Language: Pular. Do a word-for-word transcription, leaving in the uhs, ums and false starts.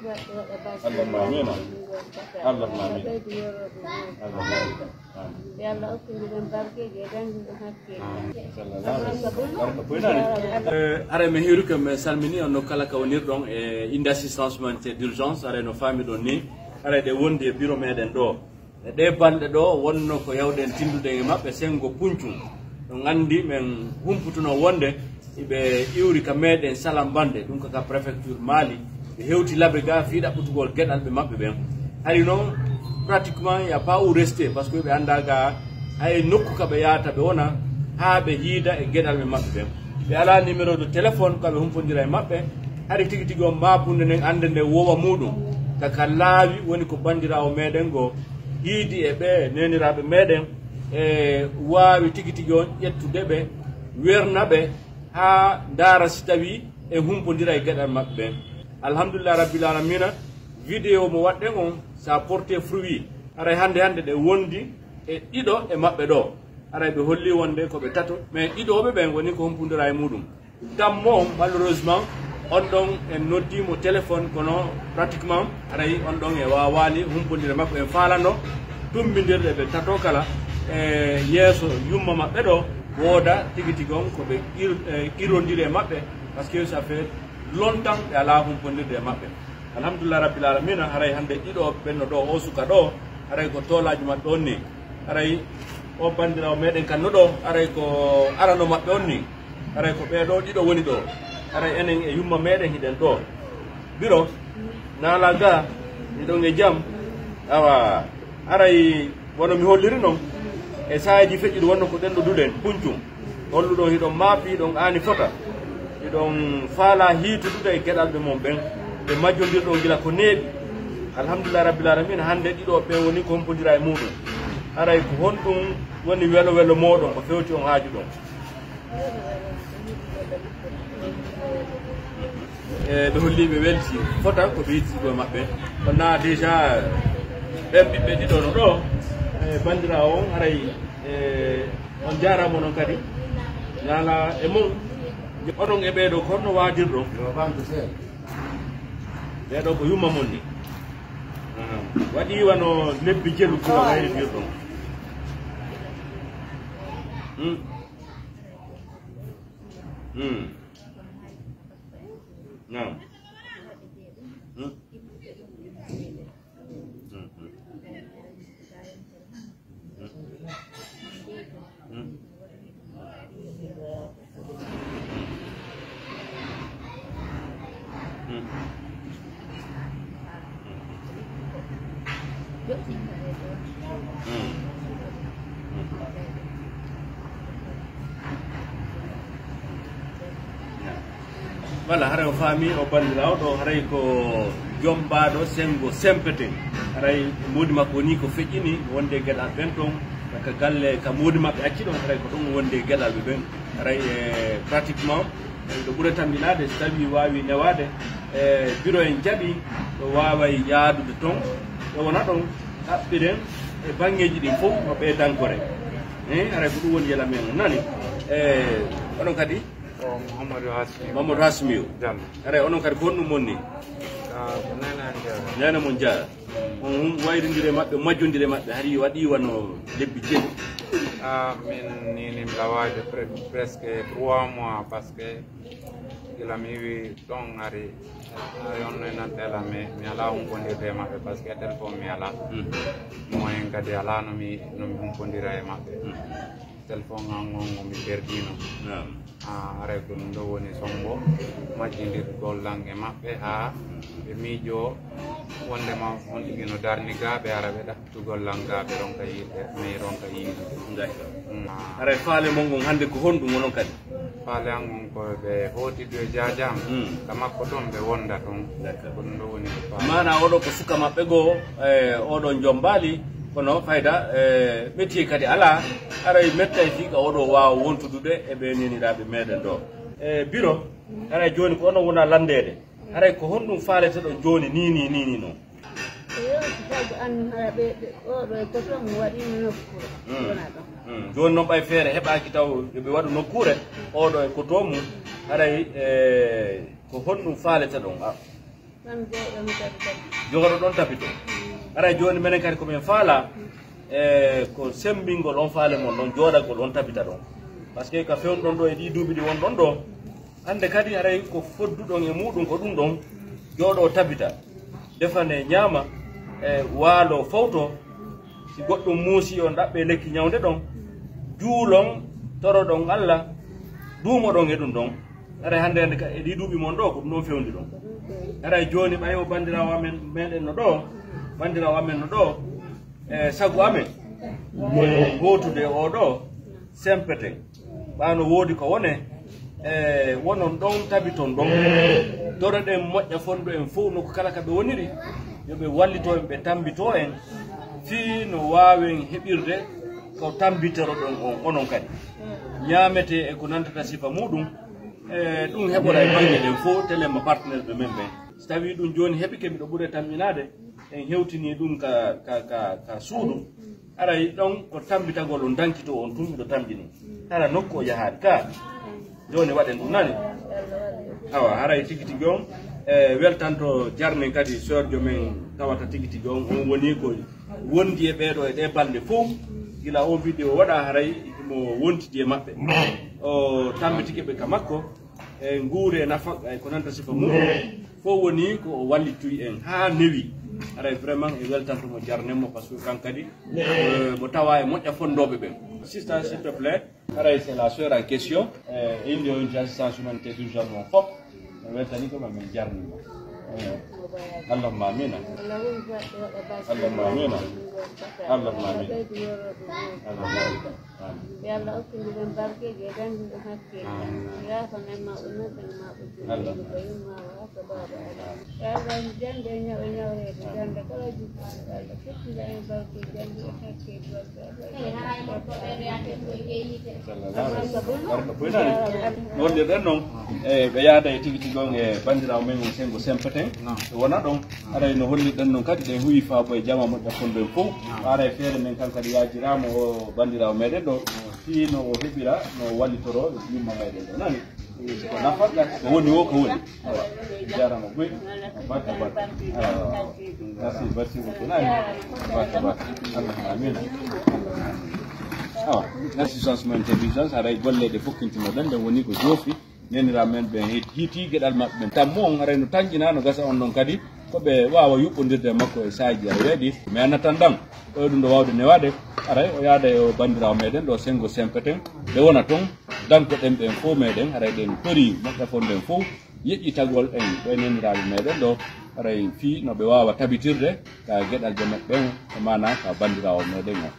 Allahumma amiin. Allahumma amiin. Allahumma amiin. Yo Allah okku en barkeeji e janngude hakkeeji. Eh, haray mi hiiruke, mi salmini on no kala ka wonirɗon e inde assistance humanitaire d'urgence, haray no faamiɗon ni, haray ɗe wondi e biro meɗen ɗo. E ɗee balɗe ɗoo, wonno ko yawɗen tinnduden e maɓɓe senngo Puncun. On anndi men humputuno wonde iɓe iwri ka meɗen Salambande, ɗum ko ka préfecture Mali. Ɓe hewti Labega fii ɗaɓɓutugol geɗalɓe maɓɓe ɓen. Hari non, pratiquement, y a pas où rester, parce que ɓe anndaa ga hay nokku ka ɓe yahata ɓe wona haa ɓe hiida e geɗalɓe maɓɓe ɓen. Ɓe alaa numéro de téléphone ka ɓe humpondira e maɓɓe. Hari tigi tigi on maapunde nden annde nde wowa muuɗum. Ka ka laawi woni ko banndiraawo meɗen goo hiidi e ɓee neeniraaɓe meɗen, e waawi tigi tigi on ƴettude ɓe, werna ɓe, haa ndaara si tawii e humpondira e geɗal maɓɓe ɓen. Alhamdulillahi Rabbil Alamina, vidéo mo waɗɗen on, ça a porté fruit. Haray hannde hannde ɗe wondi e ɗiɗo e maɓɓe ɗoo. Haray ɓe holli wonde ko ɓe tato, mais ɗiɗo ɓe ɓen woni ko humpondira e muuɗum. Dammo on, malheureusement, on ɗon en noddii mo téléphone, kono pratiquement, haray on ɗon e waawaali humpondire makko. En faalano tumbindirde ɓe tato kala e yeeso yumma maɓɓe ɗoo, wooda tigi tigi on ko ɓe qir-, eh, qirrondiri e maɓɓe, parce que ça fait longtemps ɓe alaa humpondirde e maɓɓe. Alhamdulillah Rabbil Alamina, haray hannde ɗiɗo ɓen no ɗoo, oo suka ɗoo, haray ko toolaaji maɓɓe on ni. Haray o banndiraawo meɗen kan no ɗoo, haray ko arano maɓɓe on ni. Haray ko ɓee ɗoo ɗiɗo woni ɗoo. Haray enen e yumma meɗen hiɗen ɗoo. Biro, naala ga, hiɗon e jam. Awa, haray wano mi holliri non, e saaji feƴƴuɗi wonno ko ɗen ɗo duɗen, Puncun. Holluɗon hiɗon maapi, hiɗon aani fota. Hiɗon faalaa hiitudude e geɗalɓe mon ɓen. Ɓe majjondirɗon gila ko neeɓi. Alhamdulillah Rabbil Alamina, hannde ɗiɗo ɓen woni ko humpondira e muuɗum. Haray ko honɗum woni welo welo mooɗon, ko fewti on haaju ɗon? E ɓe holli ɓe welti fota ko ɓe yiddude e maɓɓe. Kono déjà ɓen ɓiɓɓe ɗiɗo no ɗoo, e banndiraawo on, haray, e, on jaaraama onon kadi. Naala e mon, onon e ɓee ɗoo, ko honno waadirɗon? Ɓee ɗoo ko yumma mon ni. Aha. Waɗi wano lebbi jelu ko wayritirɗon. Hmm. Hmm. Naam. Hmm. Hmm, hmm. Hmm. Hmm. Hmm. Hmm. Voilà, haray o faami o banndiraawo ɗoo, haray ko jombaaɗo senngo Sempeten. Haray moodi makko woni ko feƴƴini wonde geɗal ɓen ton, ka galle, ka moodi maɓɓe acci ɗon, haray ko ɗon wonde geɗal ɓe ɓen. Haray, e, pratiquement, ɗo ɓuri tamminaade, so tawii waawi newaade, e, biro en jaɓi, ɗo waaway yaadude ton, ɗo wona ɗon, ɗaɓɓiren e baŋŋeeji ɗin fof no ɓeydankore. E, haray ko ɗum woni yela men on nani. E, onon kadi? O Mouhamadou Hasmi. Mouhamadou Hasmi o. Diallo. Haray onon kadi ko honɗum wonni? Ah, ko neene an Diallo. Neene mon Diallo. On wayrindire maɓɓe, majjondire maɓɓe, hari waɗi wano lebbi jeɗɗi. Ah, min ni, ni mi lawade pre-, presque trois mois, parce que gila mi wi ɗon ari, ari on no nantela mi, mi ala humpondirde e maɓɓe, parce que téléphone mi ala. Mm. Moyen kadi ala no mi, no mi humpondira e maɓɓe. Mm. Téléphone an on, on mi perdino. Naam. Ah, haray ko ɗum ɗo woni sombo majjindirgol lan e maɓɓe, haa ɓe miijoo wondema on tigi no darni gaa, ɓe ara ɓe ɗaɓɓitugol lan gaa, ɓe ronka yiide, mi ronka yiide. D'accord. Mm. Haray faale mon ngon hannde ko honɗum onon kadi? Faale an on ko ɓe hooti ɗo e jaajam, mm, ka makko ɗon ɓe wonda ɗon. D'accord. Ko ɗum ɗo woni ko faale. Maanaa oɗo ko suka maɓɓe goo, e, oɗo jombaali, kono fayda, e, métier kadi alaa, haray mettay fii ka oɗo waawa wontudude e ɓee neeniraaɓe meɗen ɗo. E, biro, haray jooni ko onon wona lanndeede. Haray ko honɗum faaleteɗon jooni nii, nii, nii, nii non? Ko yewti tago an, hara ɓe, ɓe, oɗo e koto mo waɗiino nokkuure. Mm. Wona ɗon. Mm. Jooni non ɓay feere heɓaaki taw yo ɓe waɗu nokkuure, oɗo e koto mum, haray, e, ko honɗum faaleteɗon? A, Jooɗo ɗon tabito. Haray jooni menen kadi ko men faalaa, e ko semmbingol on faale mon ɗon, jooɗagol on tabita ɗon. Parce que ka fewndo ɗon ɗo e ɗii duuɓi ɗi won ɗon ɗo, hannde kadi haray ko fodduɗon e muuɗum ko ɗum ɗon, jooɗo tabita, defane ñaama, e waalo fowto, si goɗɗum muusi on ɗaɓɓe lekki ñawnde ɗon, juulon, toroɗon Alla, duumoɗon e ɗum ɗon. Haray hannde hannde ka e ɗii duuɓi mon ɗo ko ɗum ɗon fewndi ɗon. Haray jooni ɓay o banndiraawo amen meɗen no ɗo, banndiraawo amen no ɗo, e sago amen, ko gootude e oo ɗo sempeten. Ɓaa no woodi ko wone, e wonon ɗon tabiton ɗon. Toroɗen moƴƴa fondu en fow nokku kala ka ɓe woniri, yo ɓe wallito en, ɓe tambito en, fii no waawen heɓirde ko tambitoroɗon on, onon kadi. Ñaametee e ko nantata sifa muuɗum, e ɗum heɓora e bannge ɗen fow, telen ma partenaire ɓe men ɓen. Si tawii ɗum jooni heɓike, miɗo ɓuri tamƴinaade, en hewtinii ɗum ka, ka, ka, ka suudu. Haray ɗon ko tambitagol on dankitoo on tun, miɗo tamƴini. Hara nokku o yahaali ka. Jooni waɗen ɗum nani. Awa, haray tigi tigi on, e weltanto jarnen kadi sœur jo men tawata tigi tigi on, on woni ko wondi e ɓeeɗo e ɗee balɗe fow. Gila on vidéo waɗa haray mo wontidi e maɓɓe. O tambitike ɓe ka makko. E nguure nafa, e ko nanta sifa mum. Fof woni ko o wallitoyi en haa newi. Haray vraiment e weltanto mo jarnen mo parce que kan kadi, euh, mo tawa e moƴƴa fondooɓe ɓen. Sister, s'il te plaît. Haray c'est la sœur en question. Eh, inde on ci assistance humanitaire d'urgence mon fof. Mi weltani ko ma min jarni mo. Eh, Allahumma amina. Allahumma amina. Allahumma amina. Allahumma amina. Yo Allah okku ndiɗon barkeeji e danduɗe hakkeeji. Yaafan en mawɓe men, ɓen mawɓe julɓe, ko yumma o hokka baaba o. Yo Allah jannde e ñaw e ñawreede jannde kala jikku. Yo Allah fittinda en barkeeji jannde e hakkeeji. Wonde ɗen non, e ɓe yaada e tigi tigi on e banndiraawo men on Senngo Sempeten. Ɓe wona ɗon. Haray no holli ɗen non kadi ɗen huwi faabo e jama moƴƴa fondo en fof. Haray feere men kan kadi yaajiraama o banndiraawo meɗen ɗo. Fii no o heɓira, no o wallitoro yumma meɗen ɗo. Nani? Ko nafa, ko woni o, ko woni. Awa, jarama buy. Barka, barka. Awa, merci, merci beaucoup. Nani? Barka, barka. Allahumma amin. Awa, merci, changement intelligence. Haray golle ɗe fokkintino ɗen, ɗen woni ko joofi. Neniraa men ɓen hiiti geɗal maɓɓe ɓen. Tammu on haray no tanƴina, no gasa on non kadi. Ko ɓe waawa yuɓɓondirde e makko e saaji a weeɗi. Mais en attendant, ɗo e ɗum ɗo waawde newaade, haray o yaada e o banndiraawo meɗen ɗo Senngo Sempeten. Ɓe wona ton, danko ɗen ɓen fof meɗen, haray ɗen tori moƴƴa fondo en fof, yeƴƴitagol en ɓe neniraaɓe meɗen ɗo, haray fii no ɓe waawa tabitirde ka geɗal joom maɓɓe ɓen, e maana ka banndiraawo meɗen o.